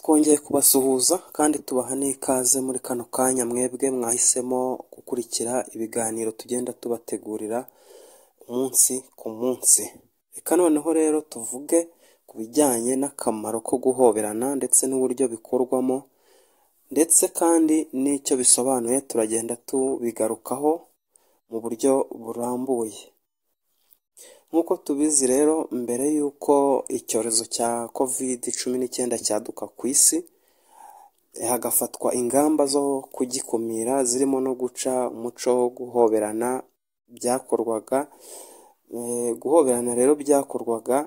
Twongeye kubasuhuza kandi tubaha n'ikaze muri kano kanya mwebwe mwahisemo gukurikira ibiganiro tugenda tubategurira umunsi ku munsi. Reka noneho rero tuvuge ku bijyanye n'akamaro ko guhoberana ndetse n'uburyo bikorwamo ndetse kandi n'icyo bisobanuye, turagenda tubigarukaho mu buryo burambuye. Nk'uko tubizi rero, mbere y'uko icyorezo cya Covid-19 cyaduka ku isi, hagafatwa ingamba zo kugikumira zirimo no guca umuco wo guhoberana byakorwaga. Guhoberana rero byakorwaga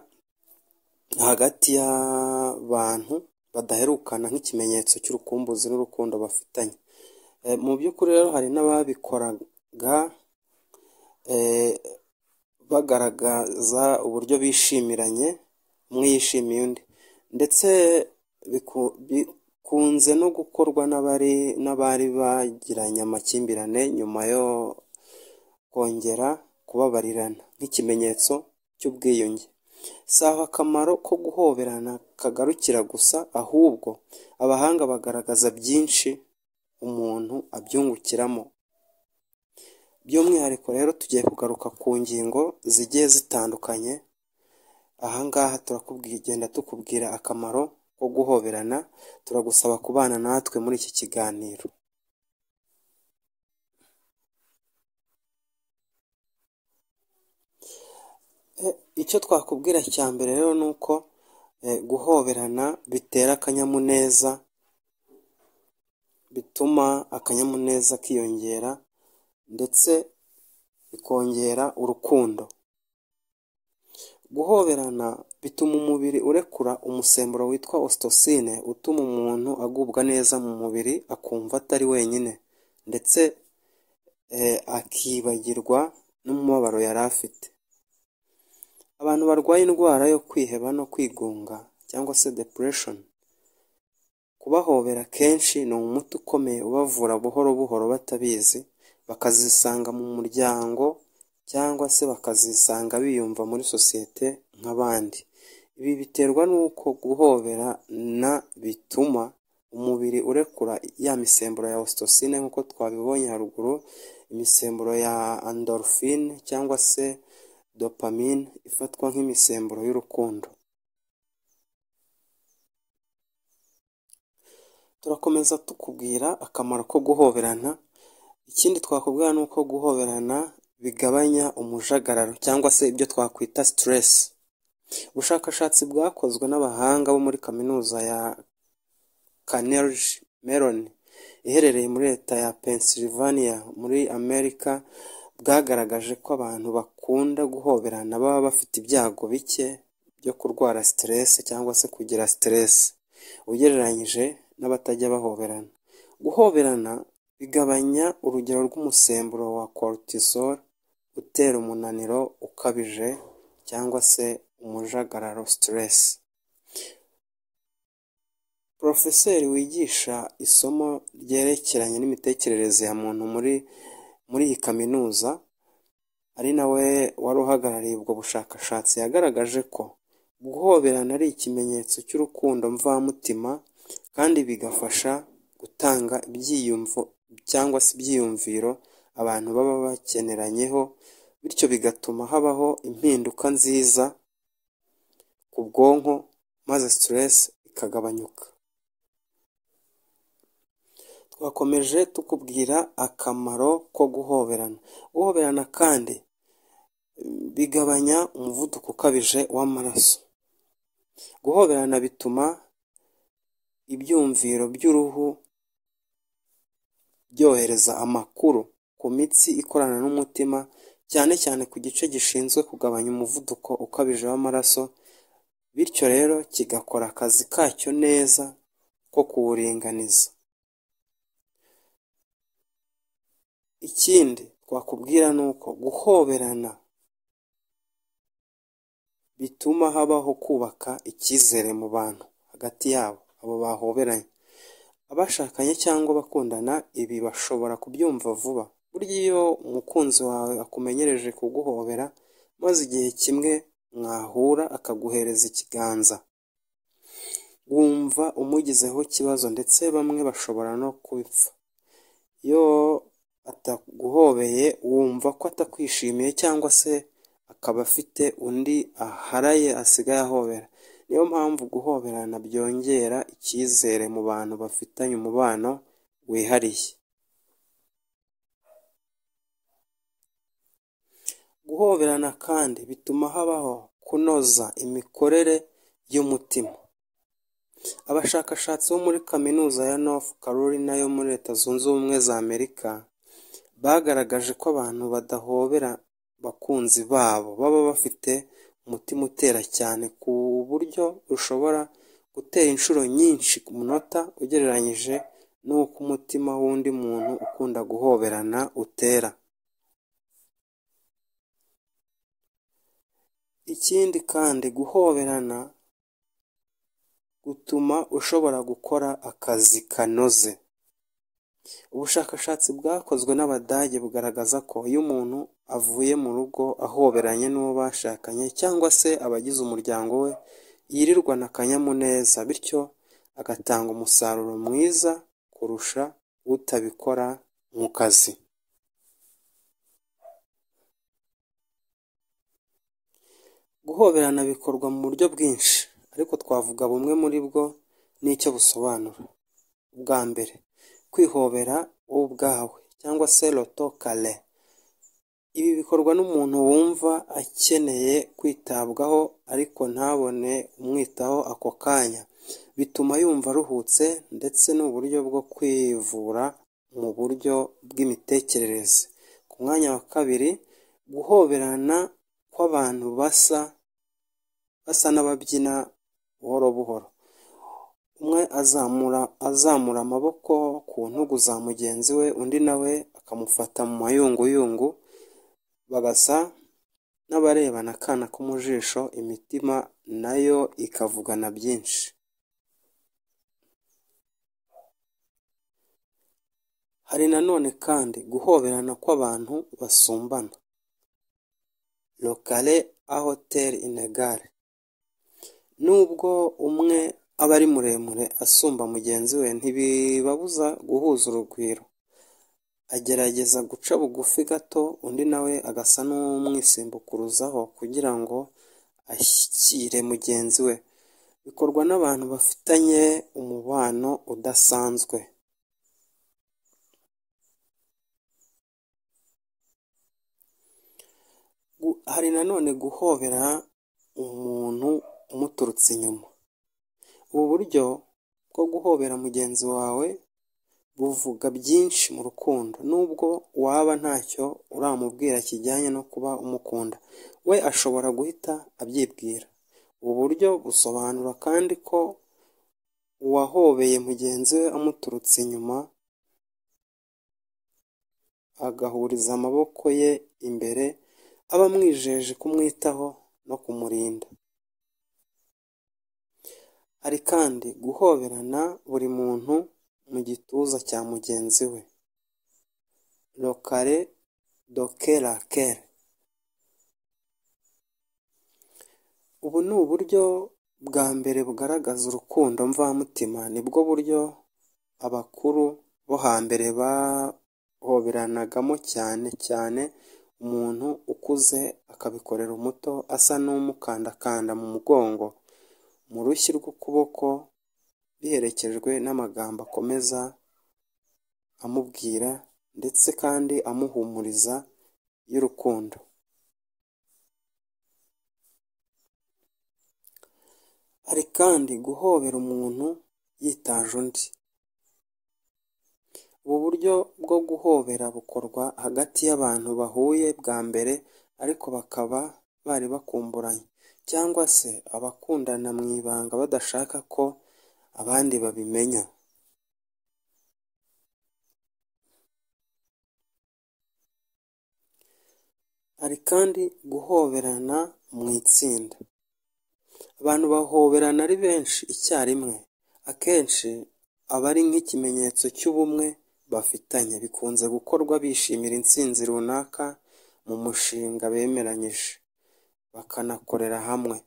hagati y'abantu badaherukana nk'ikimenyetso cy'urukumbuzi n'urukundo bafitanye. Mu by'ukuri rero hari n'ababikoraga bagaragaza uburyo bishimiranye, umwe yishimiye undi, ndetse bikunze no gukorwa n'abari bagiranye amakimbirane nyuma yo kongera kubabarirana nk'ikimenyetso cy'ubwiyunge. Si aho akamaro ko guhoberana kagarukira gusa, ahubwo abahanga bagaragaza byinshi umuntu abyungukiramo. By'umwihariko rero tugiye kugaruka ku ngingo zigiye zitandukanye. Aha ngaha turakubwira, tukubwira akamaro ko guhoberana, turagusaba kubana natwe muri iki kiganiro. Icyo twakubwira cya mbere rero ni uko guhoberana bitera akanyamuneza, bituma akanyamuneza kiyongera ndetse bikongera urukundo. Guhoberana bituma umubiri urekura umusemburo witwa ocytocine, utuma umuntu agubwa neza mu mubiri, akumva atari wenyine ndetse akibagirwa n'umubabaro yari afite. Abantu barwaye indwara yo kwiheba no kwigunga cyangwa se depression, kubahobera kenshi ni umuti ukomeye ubavura buhoro buhoro batabizi, bakazisanga mu muryango cyangwa se bakazisanga biyumva muri sosiyete nk'abandi. Ibi biterwa n'uko guhoberana bituma umubiri urekura ya misemburo ya ocytocine nk'uko twabibonye haruguru, imisemburo ya endorphine cyangwa se dopamine ifatwa nk'imisemburo y'urukundo. Turakomeza tukubwira akamaro ko guhoberana. Ikindi twakubwira ni uko guhoberana bigabanya umujagararo cyangwa se ibyo twakwita stress. Ubushakashatsi bwakozwe n'abahanga bo muri kaminuza ya Carnegie Mellon iherereye muri leta ya Pennsylvania muri Amerika, bwagaragaje ko abantu bakunda guhoberana baba bafite ibyago bike byo kurwara stress cyangwa se kugira stress ugereranyije n'abatajya bahoberana. Guhoberana bigabanya urugero rw'umusemburo wa cortisol utera umunaniro ukabije cyangwa se umujagararo stress. Porofeseri wigisha isomo ryerekeranye n'imitekerereze ya muntu muri iyi kaminuza, ari nawe wari uhagarariye ubwo bushakashatsi, yagaragaje ko guhoberana ari ikimenyetso cy'urukundo mvamutima kandi bigafasha gutanga ibyiyumvo cyangwa se ibyiyumviro abantu baba bakeneranyeho, bityo bigatuma habaho impinduka nziza ku bwonko maze stress ikagabanyuka. Twakomeje tukubwira akamaro ko guhoberana. Guhoberana kandi bigabanya umuvuduko ukabije w'amaraso. Guhoberana bituma ibyumviro by'uruhu byohereza amakuru ku mitsi ikorana n'umutima, cyane cyane ku gice gishinzwe kugabanya umuvuduko ukabije w'amaraso, bityo rero kigakora akazi kacyo neza ko kuwuringaniza. Ikindi twakubwira ni uko guhoberana bituma habaho kubaka icyizere mu bantu hagati yabo, abo bahoberanye. Abashakanye cyangwa abakundana ibi bashobora kubyumva vuba. Burya iyo umukunzi wawe akumenyereje kuguhobera, maze igihe kimwe mwahura akaguhereza ikiganza, Wumva umugizeho ikibazo ndetse bamwe bashobora no kubipfa. Iyo ataguhobeye wumva ko atakwishimiye cyangwa se akaba afite undi aharaye asigaye ahobera. Niyo mpamvu guhoberana byongera icyizere mu bantu bafitanye umubano wihariye. Guhoberana kandi bituma habaho kunoza imikorere y'umutima. Abashakashatsi bo muri Kaminuza ya North Carolina yo muri Leta Zunze Ubumwe za Amerika bagaragaje ko abantu badahobera abakunzi babo baba bafite umutima utera cyane ku buryo ushobora gutera inshuro nyinshi ku munota ugereranyije n'uko umutima w'undi muntu ukunda guhoberana utera. Ikindi kandi guhoberana gutuma ushobora gukora akazi kanoze. Ubushakashatsi bwakozwe n'Abadage bugaragaza ko iyo umuntu avuye mu rugo ahoberanye n'uwo bashakanye cyangwa se abagize umuryango we, yirirwana akanyamuneza, bityo agatanga umusaruro mwiza kurusha utabikora mu kazi. Guhoberana bikorwa mu buryo bwinshi, ariko twavuga bumwe muri bwo n'icyo busobanura. Ubwa mbere, kwihobera wowe ubwawe cyangwa se l'auto-câlin. Ibi bikorwa n'umuntu wumva akeneye kwitabwaho ariko ntabone umwitaho ako kanya. Bituma yumva aruhutse ndetse ni uburyo bwo kwivura mu buryo bw'imitekerereze. Ku mwanya wa kabiri, guhoberana kw'abantu basa n'ababyina buhoro buhoro. Umwe azamura amaboko ku ntugu za mugenzi we, undi nawe akamufata mu mayunguyungu, bagasa n'abarebana akana ko mu jisho, imitima nayo ikavugana byinshi. Hari nanone kandi guhoberana kw'abantu basumbana, le câlin à hauteur inégale. Nubwo umwe aba ari muremure asumba mugenzi we, ntibibabuza guhuza urugwiro. Agerageza guca bugufi gato, undi nawe agasa n'umwisimbukuruzaho kugira ngo ashyikire mugenzi we. Bikorwa n'abantu bafitanye umubano udasanzwe. Hari nanone guhobera umuntu umuturutse inyuma. Ubu buryo bwo guhobera mugenzi wawe buvuga byinshi mu rukundo, nubwo waba ntacyo uramubwira kijyanye no kuba umukunda, we ashobora guhita abyibwira. Ubu buryo busobanura kandi ko uwahobeye mugenzi we amuturutse inyuma agahuriza amaboko ye imbere, aba amwijeje kumwitaho no kumurinda. Hari kandi guhoberana buri muntu mu gituza cya mugenzi we, le câlin de cœur à cœur. Ubu ni uburyo bwa mbere bugaragaza urukundo mvamutima, nibwo buryo abakuru bo hambere bahoberanagamo cyane cyane umuntu ukuze akabikorera umuto asa n'umukandakanda mu mugongo, mu rushyi rw'ukuboko, biherekejwe n'amagambo akomeza amubwira ndetse kandi amuhumuriza y'urukundo. Hari kandi guhobera umuntu yitaje undi. Ubu buryo bwo guhobera bukorwa hagati y'abantu bahuye bwa mbere ariko bakaba bari bakumburanye, cyangwa se abakundana mu ibanga badashaka ko abandi babimenya. Hari kandi guhoberana mu itsinda. Abantu bahoberana ari benshi icyarimwe, akenshi aba ari nk'ikimenyetso cy'ubumwe bafitanye. Bikunze gukorwa bishimira intsinzi runaka mu mushinga bemeranyije, bakanakorera hamwe.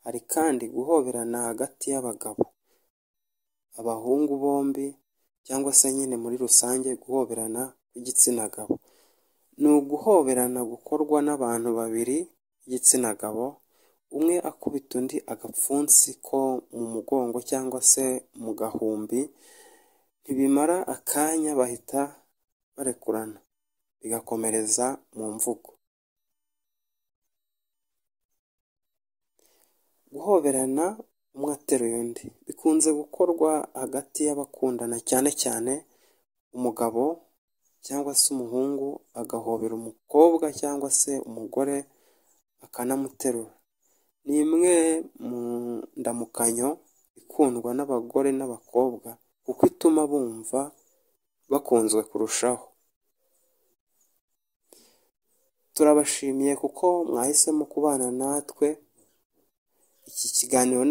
Hari kandi guhoberana hagati y'abagabo, abahungu bombi cyangwa se nyine muri rusange guhoberana kw'igitsina gabo. Ni uguhoberana gukorwa n'abantu babiri b'igitsina gabo, umwe akubita undi agapfunsi ko mu mugongo cyangwa se mu gahumbi, ntibimara akanya bahita barekurana, bigakomereza mu mvugo. Guhoberana umwe ateruye undi bikunze gukorwa hagati y'abakundana, cyane cyane umugabo cyangwa se umuhungu agahobera umukobwa cyangwa se umugore akanamuterura. Ni imwe mu ndamukanyo ikundwa n'abagore n'abakobwa kuko ituma bumva bakunzwe kurushaho. Turabashimiye kuko mwahisemo kubana natwe iki kiganiro.